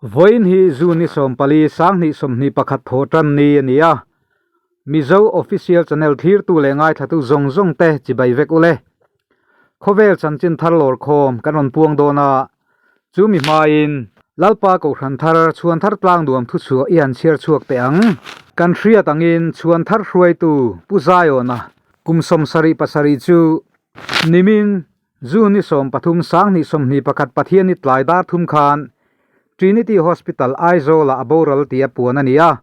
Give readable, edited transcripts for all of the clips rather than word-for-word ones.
Vawiin hi June ni 14 2021 thaw tan ni a ni a. Mizo Official Channel thlirtu leh ngaithlatu zawng zawng te chibai vek ule. Khawvel chanchin thar lawr khawm kan rawn puang dawn a, chu mi hmain Lalpa Kohhran thar chhuan thar tlang nuam thu chhuah i han chhiar chhuak teh ang. Kan hriat angin chhuan thar hruaitu Pu Zaiawna kum 77 chu nimin June ni 13 2021 Pathianni tlai dar thum khan Trinity Hospital Aizawl-ah a boral tih a puan a ni a.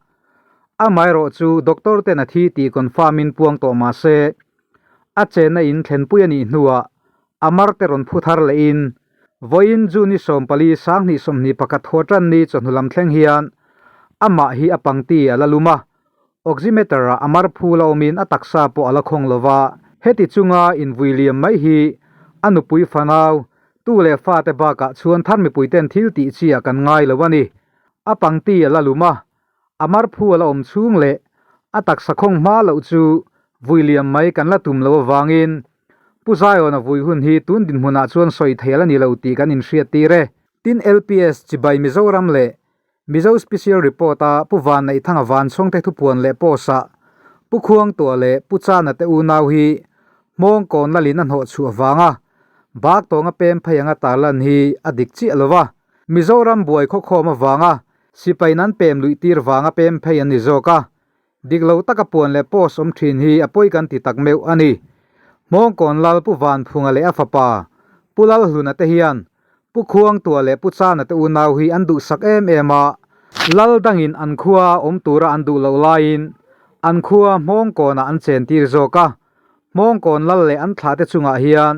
Amaherawh chu doctor ten a thi tih confirm in puang tawh mah se, a chenna in thlenpui a nih hnuah a mar te rawn phu thar leh in vawiin June ni 14 2021 haw tan ni chawhnu lam thleng hian amah hi a pangti a la lum a, oximeter ah a mar phu la awmin a taksa pawh a la khawng lo va, heti chunga invui liam mai hi a nupui fanau tu leh fate bakah chhuan thar mipui ten thil tih chi ah kan ngai lo a ni. A pangti a la lum a, a mar phu a la awm chhung leh a taksa khawng hma loh chu vui liam mai kan la tum lo avangin Pu Zion-a vui hun hi tun dinhmunah chuan sawi thei a la ni lo tih kan inhriat tir e. Tin LPS Chibai Mizoram leh Mizo Special Report a Pu Vanneihthanga Vanchhawngte thupuan leh post ah Pu Khuangtuah leh Pu Chana te unau hi hmawng kawn lalin a hnawh chhuah vanga bak tawnga pem phei anga tarlan hi a dik chiah lo va. Mizoram buai khawkhawm avanga sipai nan pem luih tir vanga pem phei an ni zawk a, dik lo taka puan leh post awm thin hi a pawi kan ti tak meuh a ni. Hmawngkawn Lal Pu Vanphunga leh a fapa Pu Lalhluna te hian Pu Khuangtua leh Pu Chana te unau hi an duhsak em em a, Lal dangin an khua awm tura an duh loh laiin an khua Hmawngkawnah an chen tir zawk a, Hmawngkawn Lal leh an thlah te chungah hian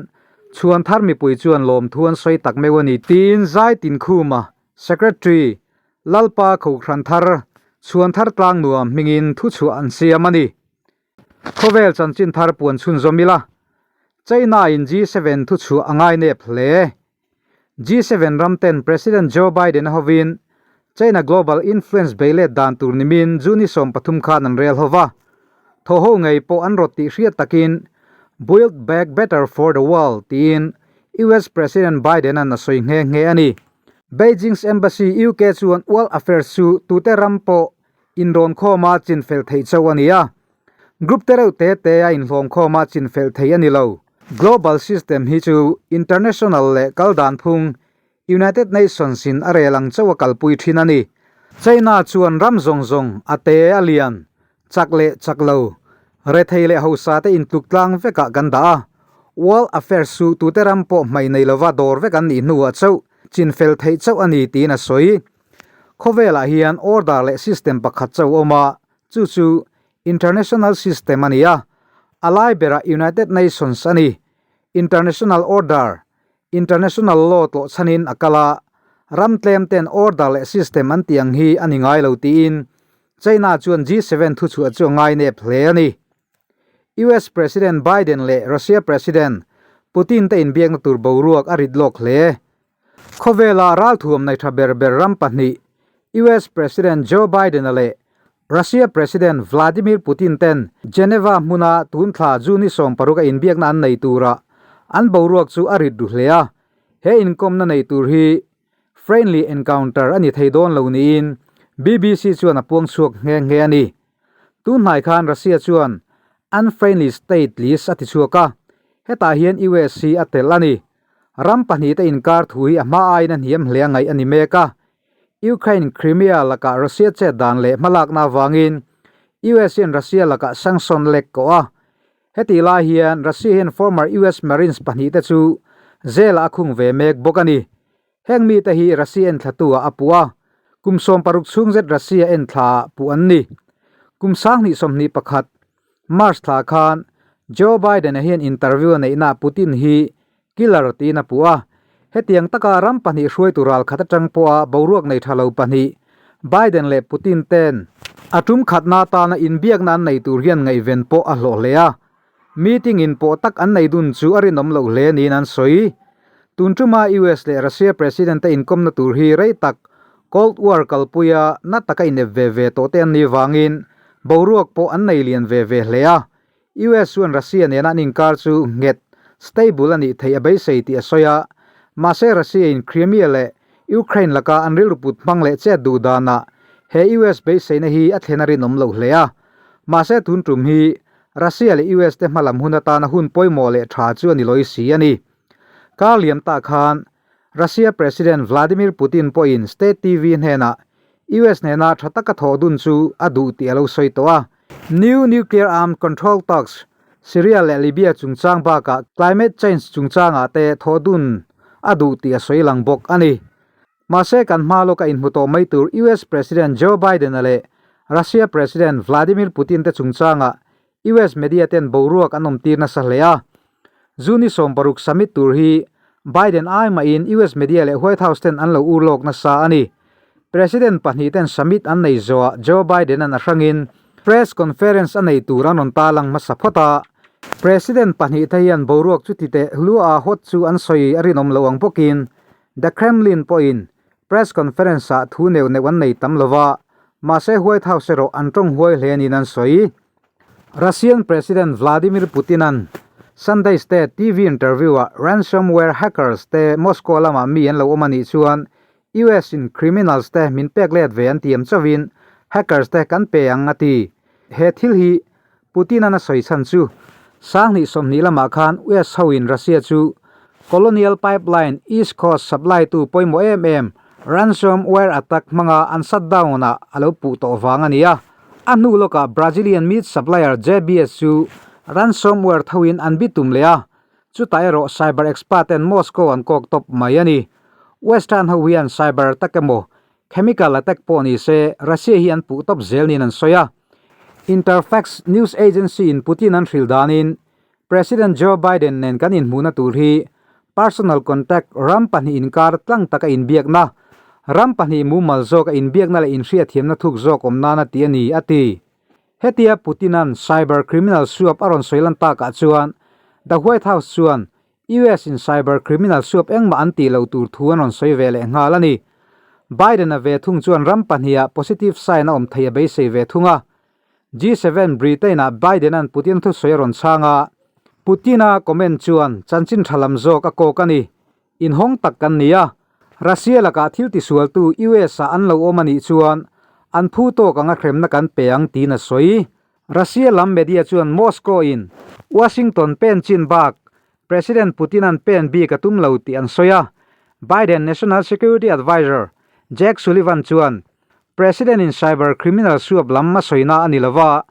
chhuan thar mipui chuan lawmthu an sawi tak meuh a ni tiin Zai Tinkhuma Secretary, Lalpa Kohhran thar, chhuan thar tlang nuam hmingin thuchhuah an siam a ni. Khawvel chanchin thar puan chhunzawm ila, China in G7 thuchhuah a ngai nep hle. G7 ram ten President Joe Biden a hovin China global influence beilet dan tur nimin June 13 khan an rel hova. Thaw ho ngei pawh an rawt tih hriat takin Build back better for the world tiin US President Biden an a sawi nghe nghe a ni. Beijing's Embassy UK chuan World Affairs chu tute ram pawh inrawn khawma chinfel theih chauh a ni a, group te reuh te te a inhlawm khawma chinfel theih a ni lo. Global system hi chu international leh kal dan phung United Nations in a rel ang chauh a kalpui thin a ni. China chuan ram zawng zawng a te a lian, chak leh chak lo, rethei leh hausa te intluk tlang vekah kan dah a. World Affairs chu tute ram pawh hmai nei lova dawr vek an nih hnuah chauh chinfel theih chauh a ni tiin a sawi. Khawvelah hian order leh system pakhat chauh awm a, chu chu International system a ni a, a lai berah United Nations a ni. International order, International law tlawh chhanin a kal a, ram tlem ten order leh system an tih ang hi a ni ngai lo tiin China chuan G7 thuchhuah chu a ngai nep hle a ni. US President Biden leh Russia President Putin te inbiakna tur boruak a rit lawk hle. Khawvela ralthuam nei tha ber ber ram pahnih US President Joe Biden-a leh Russia President Vladimir Putin ten Geneva hmuna tun thla June 16 a inbiakna an nei tura an boruak chu a rit ru hle a. He inkawmna nei tur hi friendly encounter a ni thei dawn lo niin BBC chuan a puang chhuak nghe nghe a ni. Tun hnai khan Russia chuan unfriendly state list a ti chhuak a, hetah hian US hi a tel a ni. Ram pahnih te inkar thu hi a hma aiin a hniam hle a ngaih a ni mek a. Ukraine Crimea lakah Russia chet dan leh hmalakna avangin US hian Russia lakah sanction lek kawh a. Hetih lai hian Russia hian former US Marines pahnih te chu jail ah a khung ve mek bawk a ni. Heng mite hi Russia enthlatu ah a puh a, kum 60 chhung zet Russia enthla ah puh an ni. Kum 2021 March thla khan Joe Biden-a hian interview a neihna Putin hi killer tiin a puh a. Hetiang taka ram pahnih hruaitu ral khat atang pawha boruak nei tha lo pahnih Biden leh Putin ten a tum khatna atana inbiakna an nei tur hian ngaihven pawh a hlawh hle a. Meeting in pawh tak an nei dun chu a rinawm loh hle niin an sawi. Tun tuma US leh Russia President te inkawmna tur hi rei tak Cold War kalpuia na taka inep ve ve tawh te an nih vangin boruak pawh an nei lian ve ve hle a. US chuan Russia nena an inkar chu nghet, stable, a nih theih a beisei tih a sawi a. Mahse Russia in Crimea leh Ukraine laka an rilru put hmang leh chet duh danah he US beiseina hi a thlen a rinawm lo hle a. Mahse tun tum hi Russia leh US te hmalam hun atana hun pawimawh leh tha chu a ni lawi si a ni. Kar liam tah khan Russia President Vladimir Putin pawhin State TV hnenah US nena tha taka thawh dun chu a duh tih a lo sawi tawh a. New Nuclear Arms Control Talks, Syria leh Libya chungchang bakah climate change chungchangah te thawh dun a duh tih a sawi lang bawk a ni. Mahse kan hma lawka inhmu tawh mai tur US President Joe Biden-a leh Russia President Vladimir Putin te chungchangah US media ten boruak an awmtir nasa hle a. June 16 summit tur hi Biden ai mahin US media leh White House ten an lo ur lawk nasa a ni. President pahnih ten summit an nei zawhah Joe Biden-a'n a hrangin press conference a nei tur an rawn talang hmasa phawt a. President pahnih te hian boruak chuti teh hlua hawt chu an sawi a rinawm lo ang bawkin The Kremlin pawhin press conference-ah thu neuh neuh an nei tam lo va, mahse White House erawh an tawng huai hle niin an sawi. Russian President Vladimir Putin-a'n Sunday State TV interview-ah ransomware hackers te Moscow lamah mi an lo awm a nih chuan US in criminals te min pek let ve an tiam chauhin hackers te kan pe ang a ti. He thil hi Putin-a'n a sawi chhan chu 2020 lamah khan US hoin Russia chu Colonial Pipeline East Coast supply tu pawimawh em em ransomware attack hmanga an shutdown-ah a lo puh tawh vang a ni a. A hnu lawkah Brazilian meat supplier JBS chu ransomware thoin an bitum leh a, chutah erawh cyber expert ten Moscow an kawk tawp mai a ni. Western ho hian cyber attack emaw chemical attack pawh ni se Russia hi an puh tawp zel niin an sawi a. Interfax news agency in Putin an hrilh danin President Joe Biden nen kan inhmuhna tur hi personal contact ram pahnih inkar tlang taka inbiakna, ram pahnih mumal zawka inbiakna leh inhriatthiamna thuk zawk awm nana tih a ni, a ti. Hetia Putin-a'n cyber criminal suap a rawn sawi lan takah chuan The White House chuan US in cyber criminal suap engmah an tih loh tur thu an rawn sawi ve leh nghal a ni. Biden-a ve thung chuan ram pahniha positive sign a awm thei a beisei ve thung a. G7 Britain-ah Biden-a'n Putin thusawi a rawn chhang a, Putin-a comment chuan chanchin tha lam zawk a kawk a ni. Inhawng tak kan ni a, Russia lakah thil tisualtu US-ah an lo awm a nih chuan an phu tawk anga hremna kan pe ang tiin a sawi. Russia lam media chuan Moscow-in Washington pen chin bak President Putin-a'n pen bik a tum lo tih an sawi a, Biden National Security Adviser Jake Sullivan chuan President in cyber criminal suap lam a sawina a ni lova,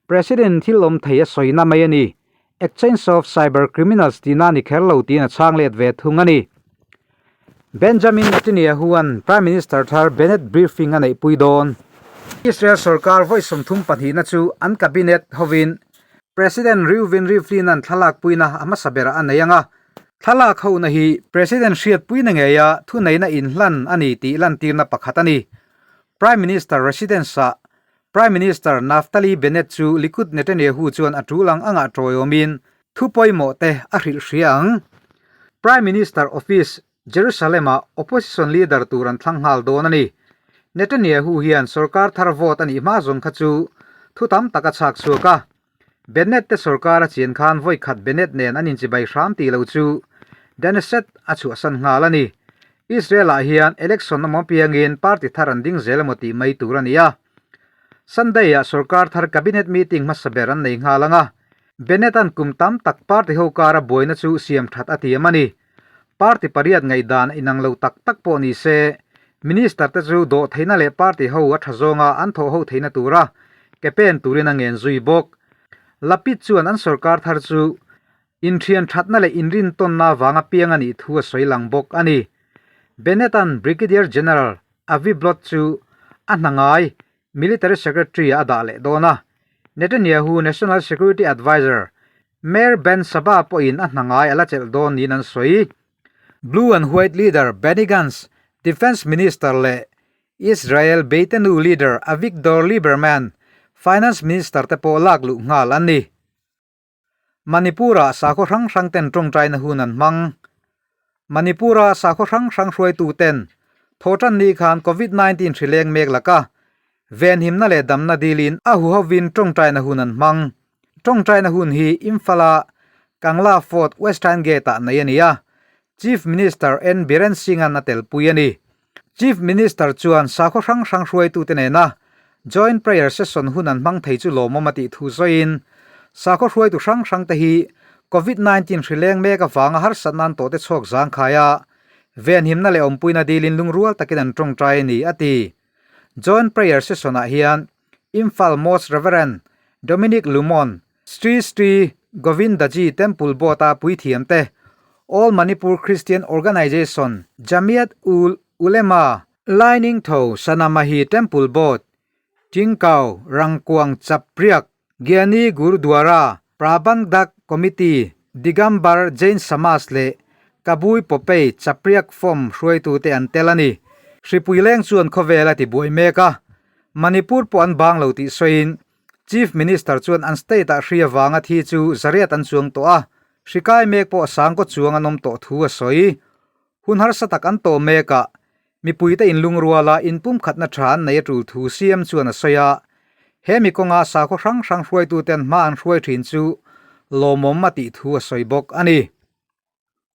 President thil awm thei a sawina mai a ni. Exchange of cyber criminals tihna a ni kher lo tiin a chhang let ve thung a ni. Benjamin Netanyahu-a'n Prime Minister thar Bennett briefing a neihpui dawn. Israel sorkar vawi 32 na chu an cabinet hovin President Reuven Rivlin-a'n thlalakpuina a hmasa berah a nei ang a, Thlalak hona hi President hriatpuina ngeia thuneihna inhlan a ni tih lantirna pakhat a ni. Prime Minister residence-ah Prime Minister Naftali Bennett chu Likud Netanyahu chuan a tul ang angah tawiawmin thu pawimawh te a hrilh hria ang. Prime Minister office Jerusalem-ah opposition leader tur an thlang nghal dawn a ni. Netanyahu hian sorkar thar vote a nih hma zawng kha chu thu tam tak a chhak chhuak a. Bennett te sorkar a chian khan vawi khat Bennett nen an inchibai hram tih lo chu Knesset a chhuahsan nghal a ni. Israel ah hian election awm apiangin party thar an ding zel emaw tih mai tur a ni a. Sunday ah sorkar thar cabinet meeting hmasa ber an nei nghal ang a. Bennett an kum tam tak party ho kara buaina chu siam that a tiam a ni. Party pariat ngaihdan inang lo tak tak pawh ni se, Minister te chu dawh theihna leh party ho a tha zawnga an thawh ho theihna tura ke pen turin a ngen zui bawk. Lapid chuan an sorkar thar chu inthian thatna leh inrintawnna avanga piang a nih thu a sawi lang bawk a ni. Bennett-a'n Brigadier General Avi Blot chu a hna ngai Military Secretary a dah leh dawn a, Netanyahu National Security Adviser Meir Ben Saba pawhin a hna ngai a la chelh dawn niin an sawi. Blue and White leader Benny Gantz, Defence Minister leh Israel Beitenu leader Avigdor Lieberman, Finance Minister te pawh lak luh nghal an ni. Manipur-ah sakhaw hrang hrang ten tawngtaina hun an hmang. Manipur-a sakhaw hrang hrang hruaitu ten thawhtan ni khan Covid 19 hri leng mek laka venhimna leh damna dilin a huhovin tawngtaina hun an hmang. Tawngtaina hun hi Imphal-a Kangla Fort Western Gate-ah nei a ni a, Chief Minister N Biren Singh-a'n a telpui a ni. Chief Minister chuan sakhaw hrang hrang hruaitute nena Joint Prayer Session hun an hmang thei chu lawmawm a tih thu sawiin, sakhaw hruaitu hrang hrangte hi Covid 19 hri leng mek avanga harsatna an tawhte chhawk zangkhai a, venhimna leh awmpuina dilin lungrual takin an tawngtai a ni, a ti. Joint Prayer Session-ah hian Imphal Most Reverend Dominic Lumon, Sri Sri Govindaji Temple Board-a puithiamte, All Manipur Christian Organisation, Jamiat ul Ulema, Lainingtho Sanamahi Temple Board, Tingkau Rangkuang Chapriak, Gyani Gurudwara, Prabandhak Committee, Digambar Jain Samaj leh Kabui Popei Chapriak Form hruaitute an tel a ni. Hripui leng chuan khawvel a ti buai mek a, Manipur pawh an bang lo tih sawiin Chief Minister chuan an state-ah hri avanga thi chu zariat an chuang tawh a, hri kai mek pawh sangkaw chuang an awm tawh thu a sawi. Hun harsa tak an tawh mek a, mipuite inlungruala inpumkhatna tha an nei a tul thu CM chuan a sawi a, he mi kawnga sakhaw hrang hrang hruaituten hma an hruai thin chu lawmawm a tih thu a sawi bawk a ni.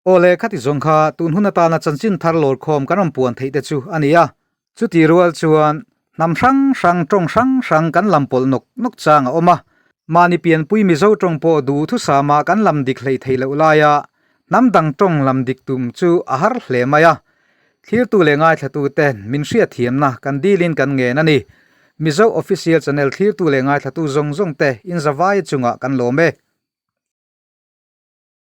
Aw le, khati zawng kha tun hun atana chanchin thar lawrkhawm kan rawn puan theih te chu a ni a, chuti rual chuan hnam hrang hrang tawng hrang hrang kan lam pawlh nawk nawk chang a awm a, mahni pianpui Mizo tawng pawh duh thusama kan lam dik hleih theih loh laia hnam dang tawng lam dik tum chu a har hle mai a, thlirtu leh ngaithlatu ten min hriatthiamna kan dilin kan ngen a ni. Mizo Official Channel thlirtu leh ngaithlatu zawng zawng te inzavai chungah kan lawm e.